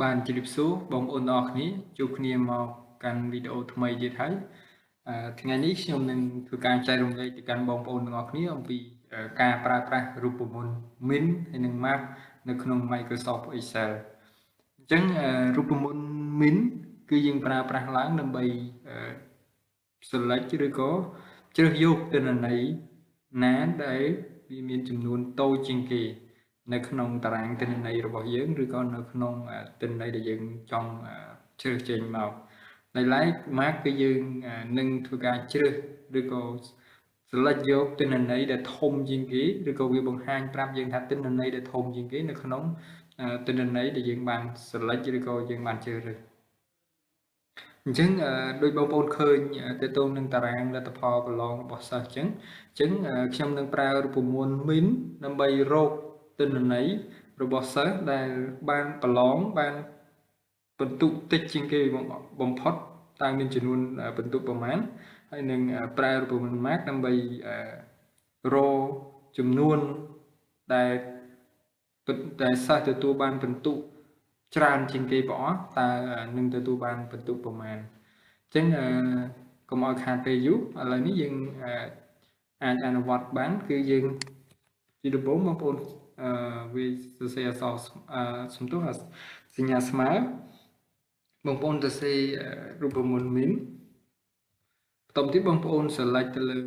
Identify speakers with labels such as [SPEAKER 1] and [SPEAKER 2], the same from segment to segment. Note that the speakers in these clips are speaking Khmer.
[SPEAKER 1] បាទជម្រាបសួរបងប្អូនទាំងអស់គ្នាជួបគ្នាមកកាន់វីដេអូថ្មីទៀតហើយថ្ងៃនេះខ្ញុំនឹងធ្វើការចែករំលែកទៅកាន់បងប្អូនទាំងអស់គ្នាអំពីការប្រើប្រាស់រូបមន្ត Min ហើយនិង Max នៅក្នុង Microsoft Excel អញ្ចឹងរូបមន្ត Min គឺយើងប្រើប្រាស់ឡើងដើម្បី select ឬក៏ជ្រើសយកទិន្នន័យណាដែលវាមានចំនួនតូចជាងគេនៅក្នុងតារាងទិន្នន័យរបស់យើងឬក៏នៅក្នុងទិន្នន័យដែលយើងចង់ជ្រើសចេញមកដោយឡែក Max គឺយើងនឹងធ្វើការជ្រើសឬក៏ select យកទិន្នន័យដែលធំជាងគេឬក៏វាបង្ហាញប្រាប់យើងថាទិន្នន័យដែលធំជាងគេនៅក្នុងទិន្នន័យដែលយើងបាន select ឬក៏យើងបានជ្រើសរើសអញ្ចឹងដោយបងប្អូនឃើញតទៅនឹងតារាងលទ្ធផលប្រឡងរបស់សិស្សអញ្ចឹងខ្ញុំនឹងប្រើរូបមន្ត min ដើម្បីរកទិន្នន័យរបស់សិស្សដែលបានប្រឡងបានពិន្ទុតិចជាងគេបំផុតតើមានចំនួនពិន្ទុប្រមាណហើយនឹងប្រើរូបមន្ត Max ដើម្បីរកចំនួនដែលសិស្សទទួលបានពិន្ទុច្រើនជាងគេបង្អស់តើនឹងទទួលបានពិន្ទុប្រមាណអញ្ចឹងកុំឲ្យខាតពេលយូរឥឡូវនេះយើងអាចអនុវត្តបានគឺយើងជាដំបូងបងប្អូនវាសរសេរអក្សរសំទោសសញ្ញាស្មើបងប្អូនសរសេររូបមន្ត min បន្តទៀតបងប្អូន select ទៅលើ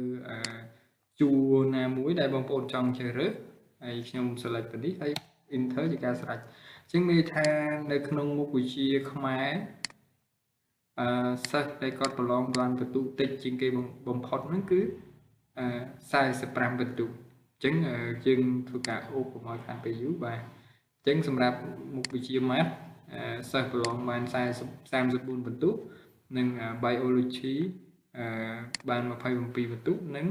[SPEAKER 1] ជួរណាមួយដែលបងប្អូនចង់ជ្រើសរើសហើយខ្ញុំ select ទៅនេះហើយ enter ជាការស្រេចអញ្ចឹងមានថានៅក្នុងមុខវិជ្ជាខ្មែរអឺសិស្សដែលគាត់ប្រឡងបានពិន្ទុតិចជាងគេបំផុតហ្នឹងគឺ45ពិន្ទុអញ្ចឹងយើងធ្វើការអូសកុំឲ្យខាតពេលយូរបាទអញ្ចឹងសម្រាប់មុខវិជ្ជា Math សិស្សប្រឡងបាន40 34ពិន្ទុនិង Biology បាន27ពិន្ទុនិង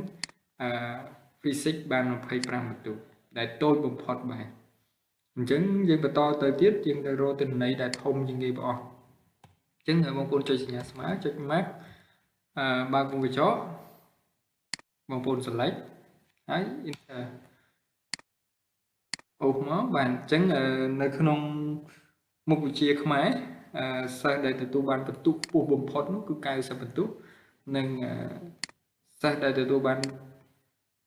[SPEAKER 1] Physics បាន25ពិន្ទុដែលតូចបំផុតបាទអញ្ចឹងយើងបន្តទៅទៀតយើងទៅរកទិន្នន័យដែលធំជាងគេបង្អស់អញ្ចឹងបងប្អូនចុចសញ្ញាស្មើចុច Max បើកវង់ក្រចកបងប្អូន select ហើយ enter អូសមកបាទអញ្ចឹងនៅក្នុងមុខវិជ្ជាខ្មែរសិស្សដែលទទួលបានពិន្ទុខ្ពស់បំផុតនោះគឺ90ពិន្ទុនិងសិស្សដែលទទួលបាន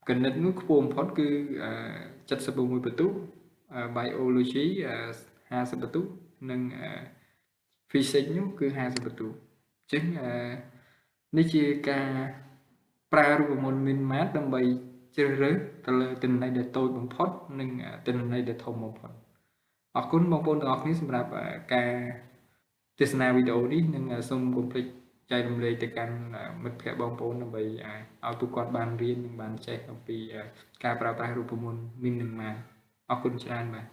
[SPEAKER 1] គណិតនោះខ្ពស់បំផុតគឺ76ពិន្ទុ Biology 50ពិន្ទុនិង Physics នោះគឺ50ពិន្ទុអញ្ចឹងនេះជាការប្រើរូបមន្ត Min Max ដើម្បីជ្រើសរើសទៅលើទិន្នន័យដែលតូចបំផុតនិងទិន្នន័យដែលធំបំផុតអរគុណបងប្អូនទាំងអស់គ្នាសម្រាប់ការទស្សនាវីដេអូនេះនិងសូមកុំភ្លេចចែករំលែកទៅកាន់មិត្តភ័ក្តិបងប្អូនដើម្បីឲ្យពួកគាត់បានរៀននិងបានចេះអំពីការប្រើប្រាស់រូបមន្ត Min និង Max អរគុណច្រើនបាទ។